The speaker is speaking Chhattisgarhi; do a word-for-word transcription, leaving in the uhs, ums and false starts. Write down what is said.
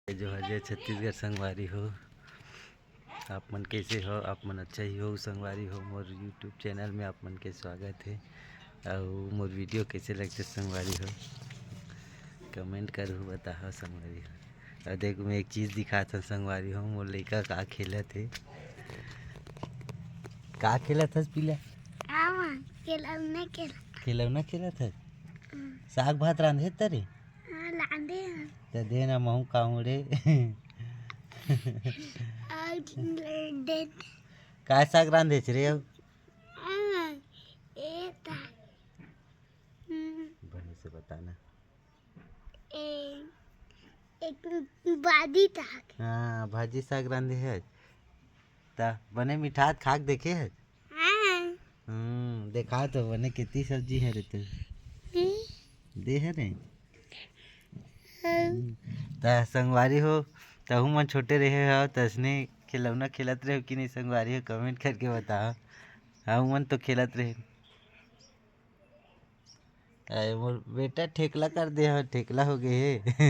जोहार, जय छत्तीसगढ़ संगवारी हो। आप मन कैसे हो? आप मन अच्छा ही हो संगवारी हो। मोर YouTube चैनल में आप मन के स्वागत है। अउ मोर वीडियो कैसे लगते संगवारी हो, कमेंट करहु, बताओ संगवारी हो। अउ देख, मैं एक चीज दिखात हूँ संगवारी हो, मोर लइका का खेलत है। का खेलत हस पीला? आवा, खिलौना खेल। खिलौना खेलत हस? हम्म। साग भात रांधे तरे? हाँ, लांधे हैं। त दे ना, महू खाऊं रे। आज दे। का साग रांधे छ रे अब? हाँ, ए ता। हम्म। बने से बताना। ए, एक भाजी साग। हाँ, भाजी साग रांधे है। त बने मिठात खाक देखे है? हाँ। हम्म, देखा तो बने कितनी सब्जी है रे तू। हम्म। दे है रे। हाँ। त संगवारी हो, तहु मन छोटे रहे हो, तसने खिलौना खेलत रहे हो कि नहीं संगवारी हो, कमेंट करके बताओ। हम मन तो खेलत रहे। अरे मोर बेटा ठेकला कर दे हो, ठेकला हो गए हे।